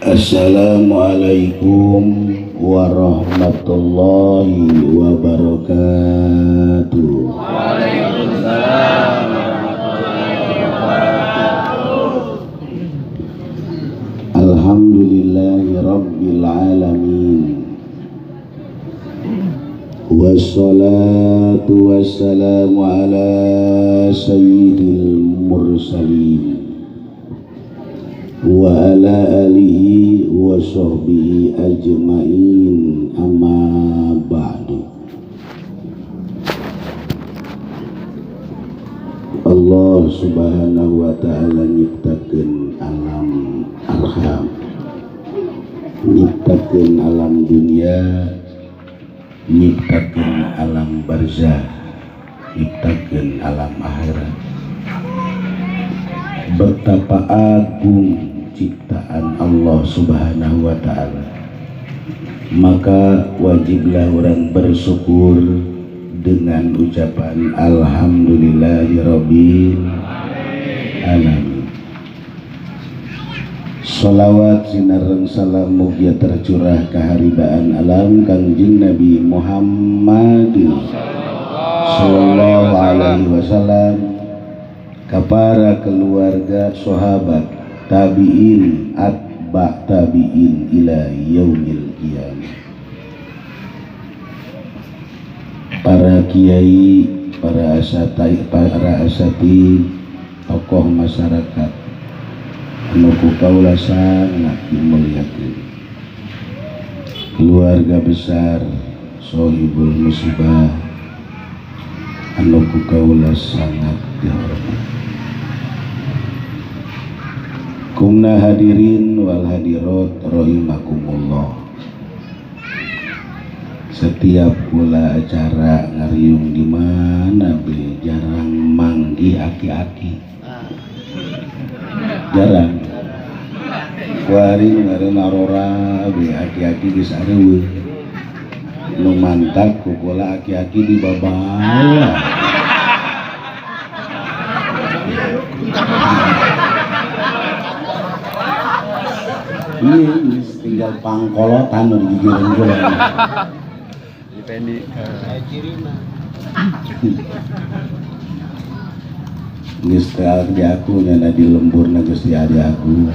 Assalamualaikum warahmatullahi wabarakatuh. Waalaikumsalam warahmatullahi wabarakatuh. Alhamdulillahi rabbil alamin. Wassalatu wassalamu ala sayyidil mursalin wa ala alihi wa sahbihi ajmain, amma ba'du. Allah Subhanahu wa ta'ala nyiptakeun alam arham, nyiptakeun alam dunia, nyiptakeun alam barzah, nyiptakeun alam akhirat. Betapa agung ciptaan Allah Subhanahu wa ta'ala, maka wajiblah orang bersyukur dengan ucapan alhamdulillahirabbil alamin. Salawat sinareng salam mugia tercurah kaharibaan alam Kangjeng Nabi Muhammad sallallahu alaihi wasallam, kepada keluarga, sahabat, tabiin, atba tabiin ila yaumil qiyamah. Para kiai, para asatai, para asati, tokoh masyarakat anu ku kaula sangat dimuliakeun, keluarga besar Sohibul Musibah anu ku kaula sangat dihormat, kumna hadirin wal hadirat rahimakumullah. Setiap kula acara ngariung di mana be jarang manggih aki-aki, jarang. Kuari ngaren arora be aki-aki geus areuweuh. Nu mantak ku kula aki-aki di babawa. Ini tinggal pangkolotan nu digigireun kula. Pendi. Geus teh di aku nyana di lemburna geus di adi aku.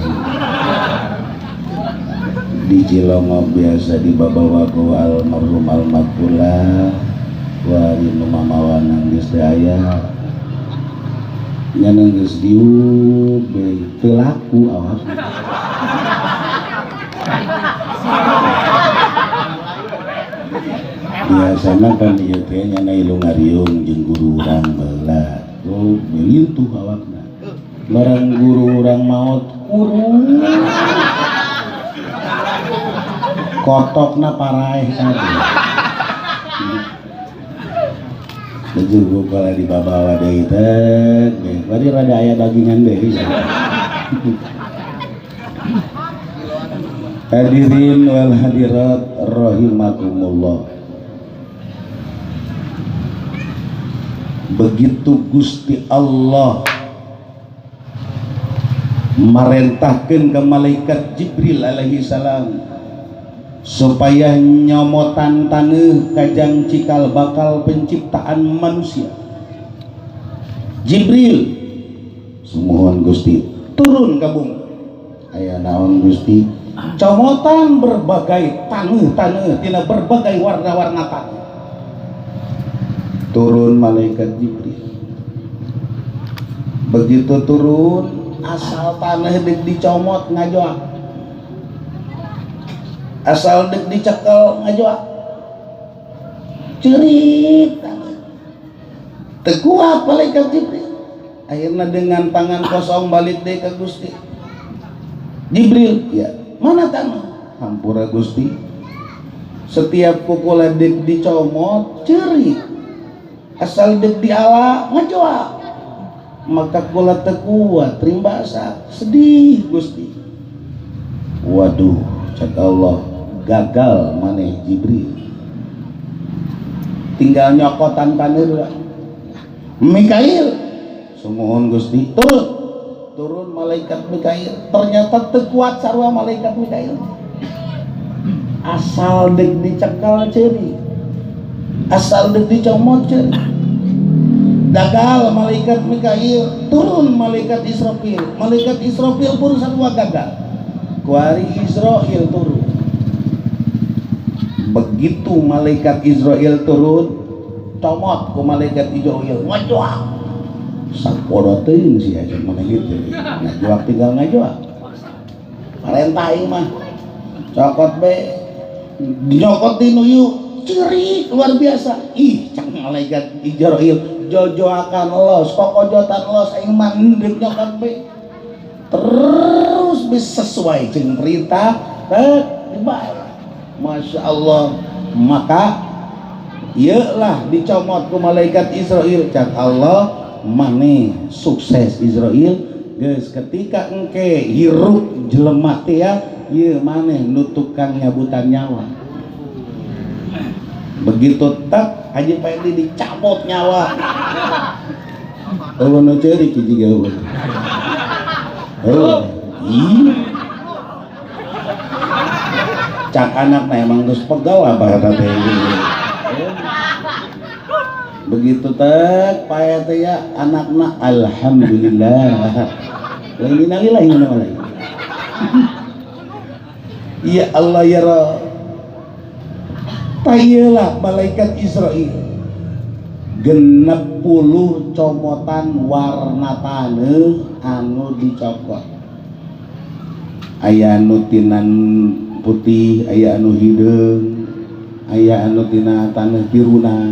Di Cilongok biasa dibabawa ku almarhum almakula wari nu mamawana geus teh aya. Nyana geus diuk be teu laku awak. Biasana pan ieu teh nyana ilu ngariung jeung guru urang baheula. Oh, lintuh awakna. Barang guru urang maot kurung. Kotokna paraeh tadi. Baju kala dibabawa deui teh, bari rada aya dagingan deui. Hadirin wal hadirat rahimakumullah. Begitu Gusti Allah marentahkeun ke malaikat Jibril alaihi salam supaya nyomotan taneuh kajang cikal bakal penciptaan manusia. Jibril, sumuhun Gusti, turun ka bumi. Aya naon Gusti? Comotan berbagai taneuh-taneuh tina berbagai warna-warna taneuh. Turun malaikat Jibril. Begitu turun, asal tanah dek dicomot ngajoak, asal dek dicekel ngajoak, cerit tekuat malaikat Jibril. Akhirnya dengan tangan kosong balik deh ke Gusti Jibril. Ya, mana tanah? Hampura Gusti, setiap pukulan dek dicomot cerit, asal dek diala ngajoak, maka kula tekuat rimbasa sedih Gusti. Waduh, cak Allah, gagal maneh Jibril. Tinggal nyokotan taneuh. Mikail, sumuhun Gusti, turun. Turun malaikat Mikail. Ternyata teu kuat sarua malaikat Mikail. Asal dek dicekal ceurik. Asal dek dicomot ceurik. Gagal malaikat Mikail, turun malaikat Israfil. Malaikat Israfil pun sarua gagal. Kuari Israil turun. Begitu malaikat Israil turun, comot ku malaikat Israil, ngajoak. Sapodo teuing sih aja mana gitu. Ngajoak tinggal ngajoak. Parentah ieu mah. Cokot be dinyokot di nuyu, ceurik luar biasa. Ih, cang malaikat Israil jojoakan los, kokojotan los aing mah ndek nyokot be. Terus bisa sesuai jeung perintah, tek dibayar. Masya Allah, maka iyalah dicomot ku malaikat Israil, cak Allah maneh sukses Israil geus ketika engke hirup jelema teh ya, ieu maneh nu tukang nyabutan nyawa. Begitu tak Haji Pendi dicabut nyawa. Eueuh nu ceurik hiji ge eueuh. Eueuh. Ih. Cak anak mah emang geus pegal apa eta teh. Begitu tek pae teh ya anakna alhamdulillah. Lain innalillahi wa inna ilaihi. Ya Allah ya Rabb. Tayelah malaikat Israil. 60 comotan warna taneuh anu dicokot. Aya anu tinan putih, aya anu hideung, aya anu tina taneuh piruna.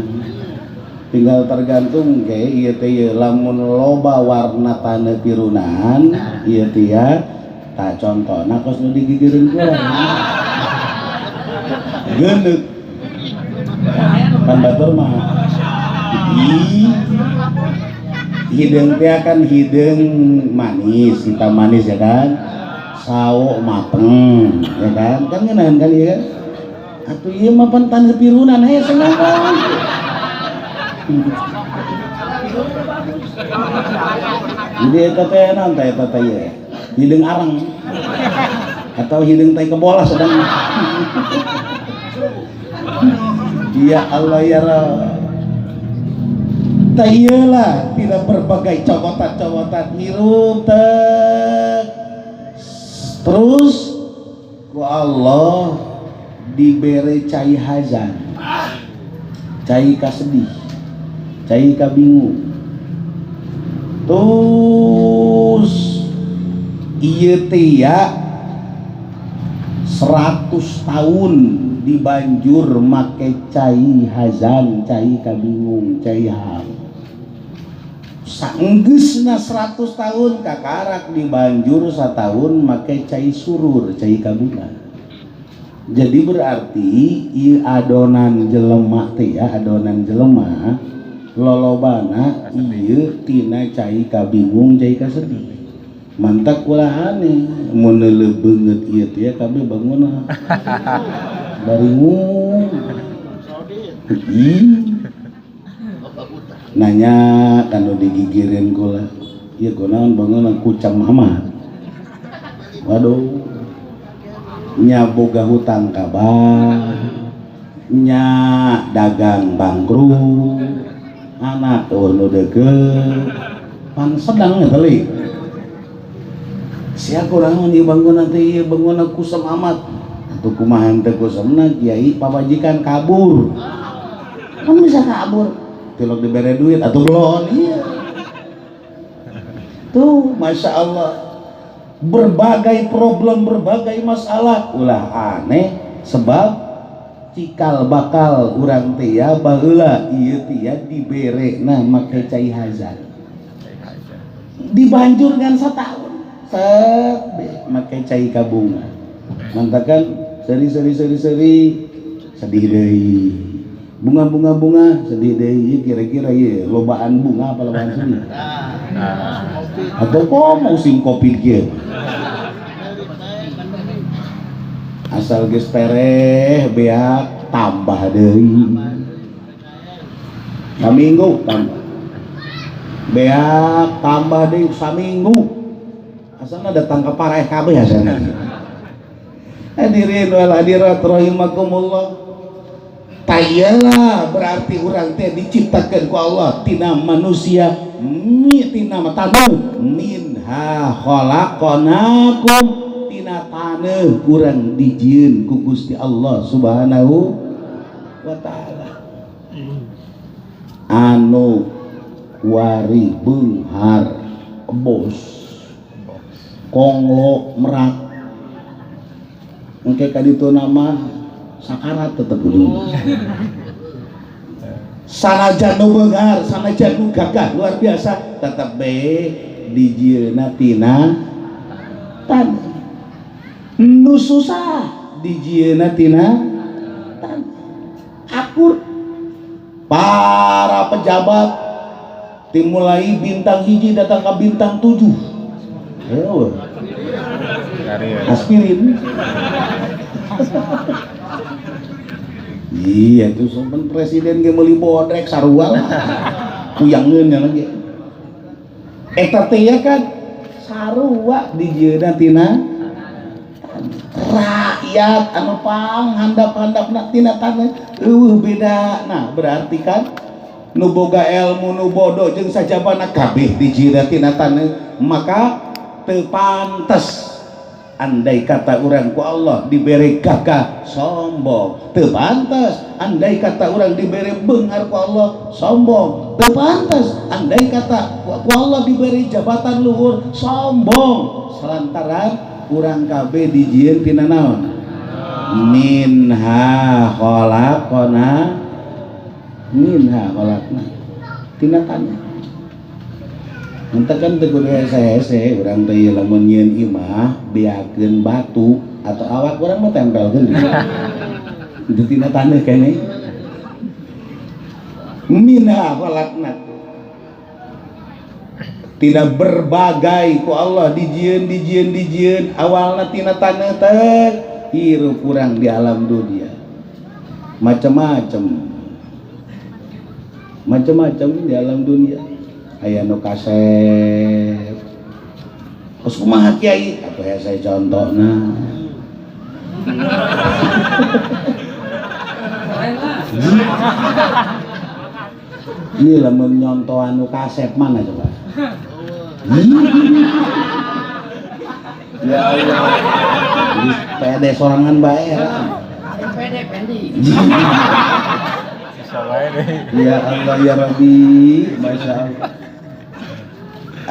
Tinggal tergantung ke ieu teh ieu lamun loba warna taneuh pirunan ieu teh ya tak contona kos nu digigireun kula. Geneuk. Pan batur mah. Ih. Hideung teh kan hideung manis, hitam manis ya kan. Sawo mateng ya kan, kan ngeunaheun kan ieu kan. Atuh ieu mah pan taneuh pirunan hese ngomong. Jadi eta teh naon teh eta teh ieu? Hideung areng atau hideung teh kebola sedang. Ya Allah ya Rabb. Tayelah tidak berbagai comotan-comotan hirup teh. Terus ku Allah dibere cai hazan, cai kasedih, cai kabingung. Terus ieu teh ya 100 tahun dibanjur make cai hazan, cai kabingung, cai ham. Sanggeusna 100 tahun kakarak dibanjur satahun make cai surur, cai kabungan. Jadi berarti ieu adonan jelema teh ya, adonan jelema lolobana ieu tina cai kabingung, cai kasedih. Mantak ulahane mun neuleuh beungeut ieu teh ya kabeh bangunna. Baringung. Ih. Nanya kan nu digigireun kula. Ieu kunaon bangunna kucang mama. Waduh. Nya boga hutang ka bank, nya dagang bangkrut, anak eueuh nu deukeut, pan sedang eta leuy. Sia kunaon ieu bangunan teh ieu bangunan kusam amat. Atuh kumaha henteu kusamna kiai pamajikan kabur. Kan bisa kabur. Tilok dibere duit atuh belon iya. Tuh Masya Allah. Berbagai problem, berbagai masalah ulah aneh sebab cikal bakal urang teh ya baheula ieu teh ya dibere nah make cai hazan. Dibanjur ngan satahun. Set make cai kabungan. Mantakan seri seri seri seri sedih deui. Bunga bunga bunga sedih deui kira-kira ieu lobaan bunga apa lobaan sedih? Atau kok musim covid kieu? Asal geus pereh beak tambah deui. Saminggu tambah. Beak tambah deui saminggu. Asalna datang ke paraeh kabeh asalna. Hadirin wal hadirat rahimakumullah. Tayalah berarti urang teh diciptakeun ku Allah tina manusia mi tina taneuh minha khalaqnakum tina taneuh urang dijieun ku Gusti Allah Subhanahu wa taala. Anu kuari beunghar bos konglo merak engke ka ditu nama sakarat tetep ujung. Sanajan nu beunghar, sanajan nu gagah luar biasa tetep be dijieunna tina taneuh. Nu susah dijieunna tina taneuh. Akur para pejabat dimulai bintang hiji datang ke bintang 7. Heuh. Aspirin. Iya itu sampean presiden ge meuli bodrek sarua lah. Puyangeun nya lagi. Eta teh ya kan sarua dijieunna tina rakyat anu panghandap-handapna tina taneuh eueuh beda. Nah, berarti kan nu boga ilmu nu bodoh jeung sajabana kabeh dijieunna tina taneuh, maka teu pantes andai kata urang ku Allah dibere gagah sombong, teu pantes andai kata urang dibere beunghar ku Allah sombong, teu pantes andai kata ku Allah dibere jabatan luhur sombong, salantaran urang kabeh dijieun tina naon? Minha khalaqna, minha khalaqna tina tanah. Entah kan teu kudu hese-hese urang teh lamun nyieun imah beakeun batu atau awak urang mah tempelkeun di tina taneuh keneh. Minha khalaqna tidak berbagai ku Allah dijieun dijieun dijieun awalna tina taneuh teh hirup urang di alam dunia macam-macam macam-macam di alam dunia. Aya nu kasep terus kumaha kiai atuh hese contona. Ieu lamun nyontohan nu kasep mana coba? Ya Allah. Jadi pede sorangan bae. Pede pendi. Ya Allah ya Rabbi, Masya Allah.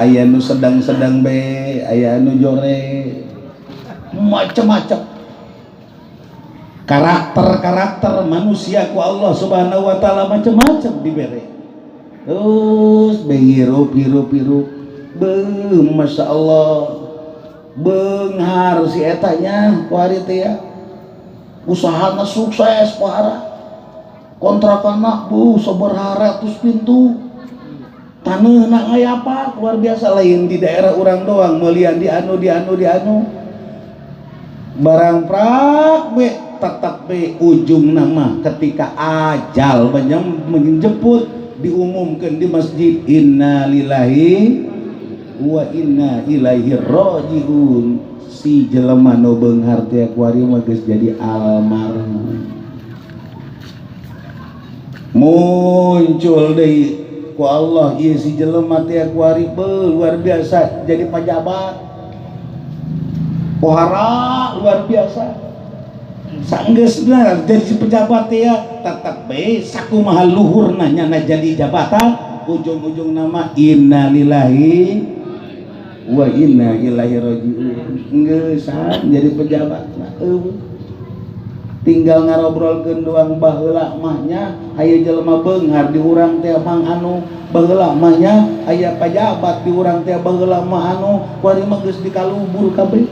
Aya nu sedang-sedang be, aya nu jore, macam-macam. Karakter-karakter manusia ku Allah Subhanahu wa taala macam-macam dibere. Terus be hirup hirup hirup. Beuh, Masya Allah. Beunghar si eta nya ku hari teh ya. Usahana sukses pohara. Kontrakanna bu sabaraha ratus pintu. Taneuhna ngayapa luar biasa, lain di daerah urang doang meulian di anu di anu di anu. Barang prak be tetap be ujung nama ketika ajal menjemput diumumkan di masjid innalillahi wa inna ilaihi rajiun. Si jelema nu beunghar teh kuari mah geus jadi almarhum. Muncul deui ku Allah ieu si jelema teh kuari luar biasa jadi pajabat. Pohara luar biasa. Sanggeusna jadi pejabat teh ya tetep be sakumaha luhurna nyana jadi jabatan ujung-ujung nama innalillahi wa inna ilaihi rajiun. Geus jadi pejabat mah eueuh. Tinggal ngarobrolkeun doang baheula mah nya aya jelema beunghar di urang teh mang anu baheula mah nya aya pajabat di urang teh baheula mah anu kuari mah geus dikalubur kabeh.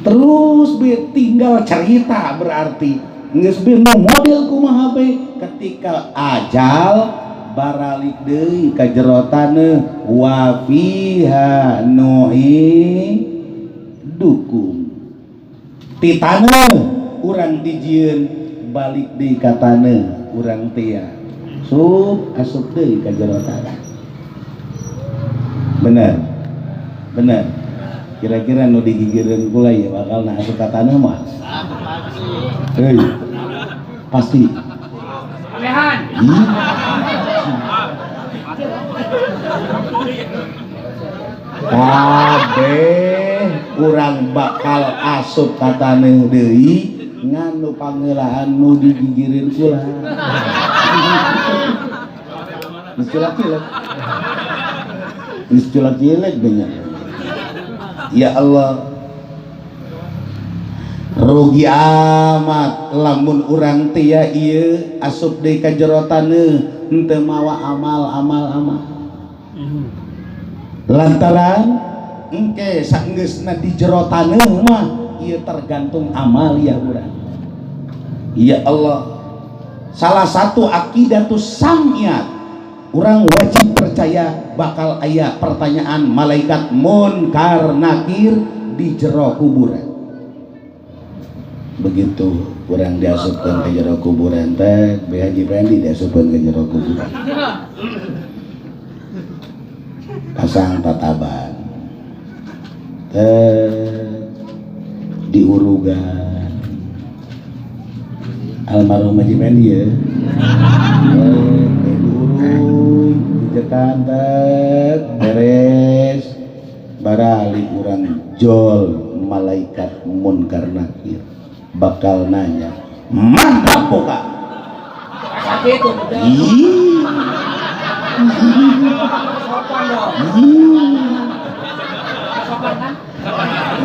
Terus be tinggal cerita berarti geus be model kumaha be ketika ajal baralik deui ka jero taneuh wa fiha nu'idukum. Ti taneuh urang dijieun balik deui ka taneuh urang teh ya. Sup asup deui ka jero tanah. Bener. Bener. Kira-kira nu digigireun kula ieu bakal na asup ka tanah mah? Heuy. Pasti. Amehan. Kabeh urang bakal asup ka taneuh deui ngan nu pangeulaan nu digigireun kula. Geus culak-cilek. Geus culak-cilek banyak. Ya Allah, rugi amat lamun urang tia ieu asup deui ka jero taneuh henteu mawa amal-amal amal. Lantaran engke saenggeusna di jero taneuh mah ieu tergantung amal ya urang. Ya Allah, salah satu aqidatus sam'iyat urang wajib percaya bakal aya pertanyaan malaikat munkar nakir di jero kuburan. Begitu urang diasupkeun ke jero kuburan teh, Be Haji Pendi diasupkeun ke jero kuburan. Pasang tataban teh diurugan almarhum Haji Pendi ya. Diurug dijekan teh beres barali urang jol malaikat munkar nakir bakal nanya mantap buka.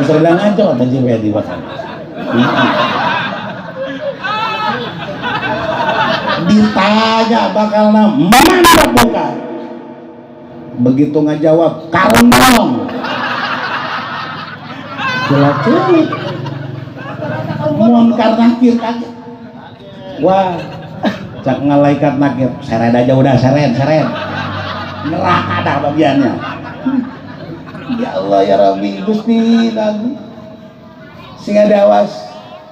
Misalnya ngaco atau jiwa di bakal ditanya bakal mantap buka. Begitu ngajawab karembong celak-celik munkar nakir kaget. Wah, cak malaikat nakir seret aja udah, seret seret neraka dah bagiannya. Ya Allah ya Rabbi Gusti Nabi sing ada awas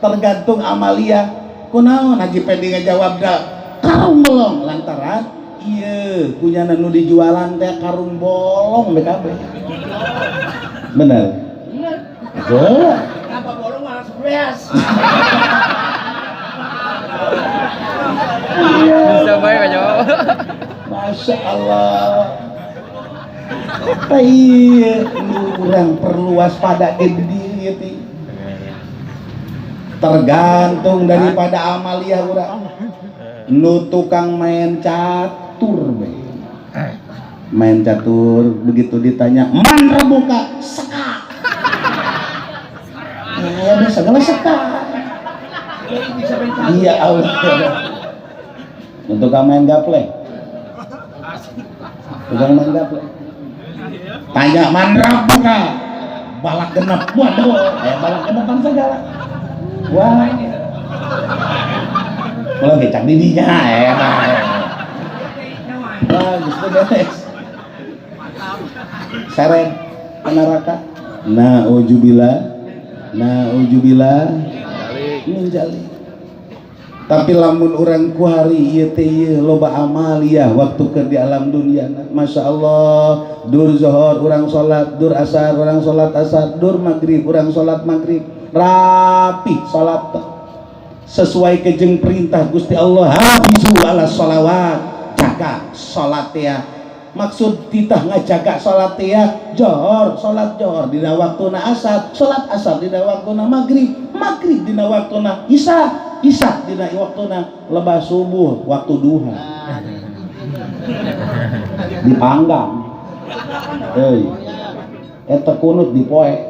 tergantung amalia. Kunaon Haji Pendi ngajawab dah karung bolong lantaran iya kunyana nu dijualan teh karung bolong BKB. Bener? Bener. Kenapa bolong malah sebelas? Bisa baik aja. Masya Allah. Iya, urang perlu waspada gede gitu. Tergantung daripada amalia urang. Nu tukang main catur be. Main catur begitu ditanya man rebuka seka. Ya segala seka. Iya Allah. Nu tukang main gaple. Tukang main gaple. Tanya man rebuka balak genep. Waduh, balak genepan segala. Wah. Kalau kecak didinya enak. Wah, justru beres. Seret ke neraka. Na'udzubillah. Na'udzubillah min dzalik. Tapi lamun urang kuari ieu teh ieu loba amaliyah waktu keur di alam dunia. Masya Allah, dur zuhur urang salat, dur asar urang salat asar, dur maghrib urang salat maghrib. Rapi salat sesuai kejeng perintah Gusti Allah. Hafizu ala sholawat, jaga salat ya. Maksud titah ngajaga salat ya, johor salat johor dina waktuna asar, salat asar dina waktuna maghrib, maghrib dina waktuna isya, isya dina waktuna lebah subuh waktu duha. Dipanggang. Heuy. Eta kunut dipoe.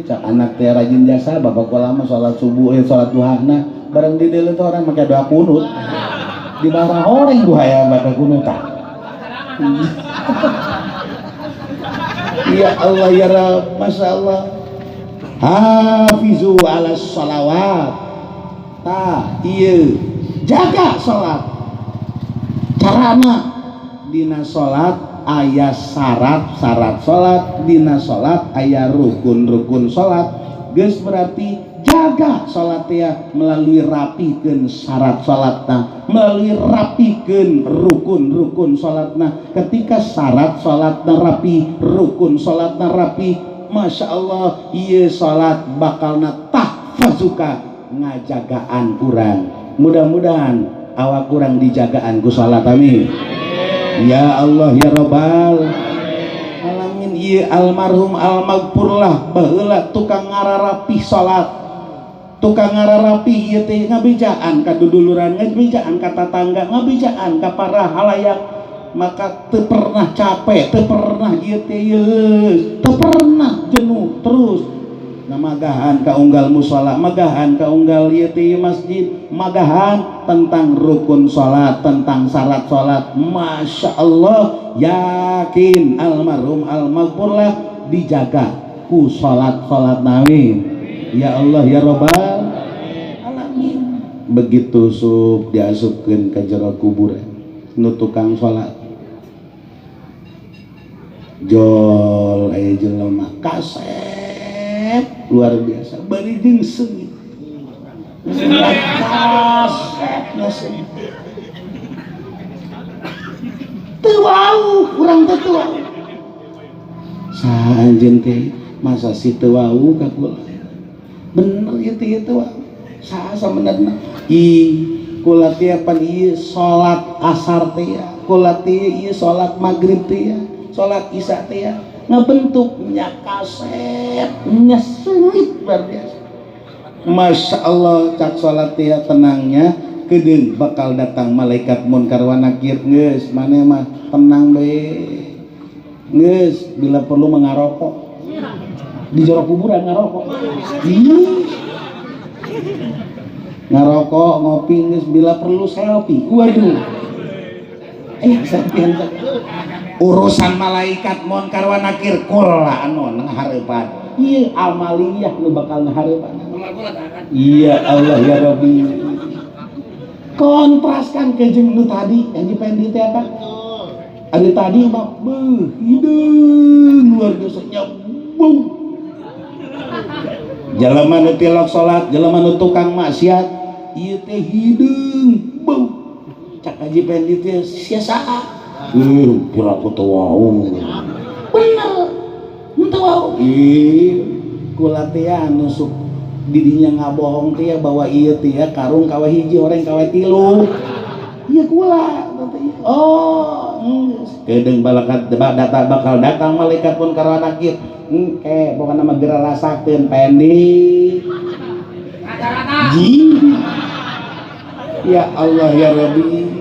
Cak anak teh rajin jasa bapak lama salat subuh salat duhana bareng di dieu teh orang make doa kunut. Di barang orang duha ya baca kunutan. Ya Allah ya Rabb, Masya Allah. Hafizu ala sholawat. Ta ieu jaga salat. Carana dina salat aya syarat-syarat salat, dina salat aya rukun-rukun salat. Geus berarti Jaga salat ya melalui rapikeun syarat salatna, melalui rapikeun rukun-rukun salatna. Ketika syarat salatna rapi, rukun salatna rapi, Masya Allah ieu salat bakalna tahfazuka, ngajagaan urang. Mudah-mudahan awak kurang dijagaan ku salat, amin ya Allah ya Robbal alamin. Ieu almarhum almaghfurlah baheula tukang ngararapih salat, tukang ngararapih ieu teh ngabejaan ka duduluran, ngabejaan ka tatangga, ngabejaan ka para halayak, maka teu pernah capek, teu pernah ieu teh teu pernah jenuh, terus namagahan ka unggal musala, magahan ka unggal ieu teh masjid, magahan tentang rukun salat, tentang syarat salat. Masya Allah, yakin almarhum almaghfurlah dijaga ku salat salat, amin ya Allah ya Robbal alamin. Begitu sup diasupkeun ka jero kuburan nu tukang salat, jol aya jelema kasep luar biasa, bari jeung seungit, kasep na seungit, teu wau urang teh, teu wau saha anjeun teh, masa sih teu wau ka kula, bener ieu teh teu wau saha sabenerna. Ih kula teh pan ieu salat asar teh ya, kula teh ieu salat maghrib teh ya, salat isya teh ya, ngabentuk nya kasep nya seungit luar biasa. Masya Allah, cak salat teh tenangnya kedeung bakal datang malaikat munkar wa nakir, geus maneh mah tenang bae geus, bila perlu mengarokok di jero kuburan, ngarokok. Ih. Ngarokok ngopi geus, bila perlu selfie, waduh selfiean. Urusan malaikat munkar wa nakir kula anu ngahareupan ieu amaliyah nu bakal ngahareupan. Iya Allah ya Rabbi, kontraskan ke jeung nu tadi yang dipendi teh kan ada tadi mah beuh hideung luar biasa nyambung, jelema nu tilok salat, jelema nu tukang maksiat ieu teh hideung beuh. Cak Haji Pendi teh sia saha, piraku teu wau bener henteu wau. Ih kula teh anu sok didinya ngabohong teh bahwa ieu teh karung kawe hiji orang kawe tilu ieu kula. Oh kedeung balakat data bakal datang malaikat pun karena nakir engke pokona mah geura rasakeun Pendi ji. Ya Allah ya Rabbi,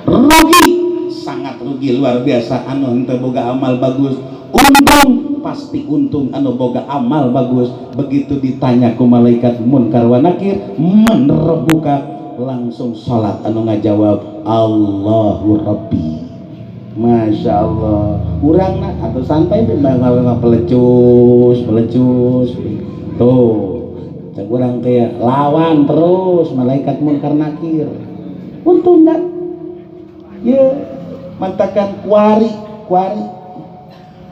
rugi, sangat rugi luar biasa anu henteu boga amal bagus. Untung pasti untung anu boga amal bagus. Begitu ditanya ku malaikat munkar wa nakir man rabbuka, langsung salat anu ngajawab Allahu Rabbi. Masya Allah, urang nak atau santai bakal pelecus pelecus tuh cek urang teh lawan terus malaikat munkar nakir, untung kan ya mantakan kuari kuari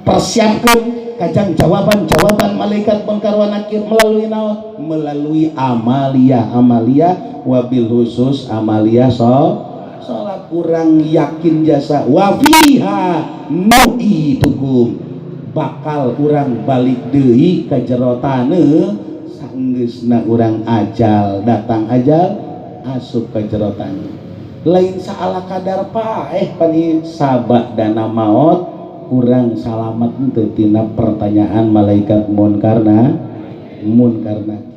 persiapkan kajang jawaban-jawaban malaikat munkar wa nakir melalui naon, melalui amaliyah amaliyah wabil khusus amaliyah salat. Kurang yakin jasa wa fiha nu'itukum, bakal urang balik deui ka jero taneuh sanggeusna urang ajal datang, ajal asup ka jero taneuh lain saala kadar paeh pan sabak dana maot kurang salamet henteu tina pertanyaan malaikat munkar nakir.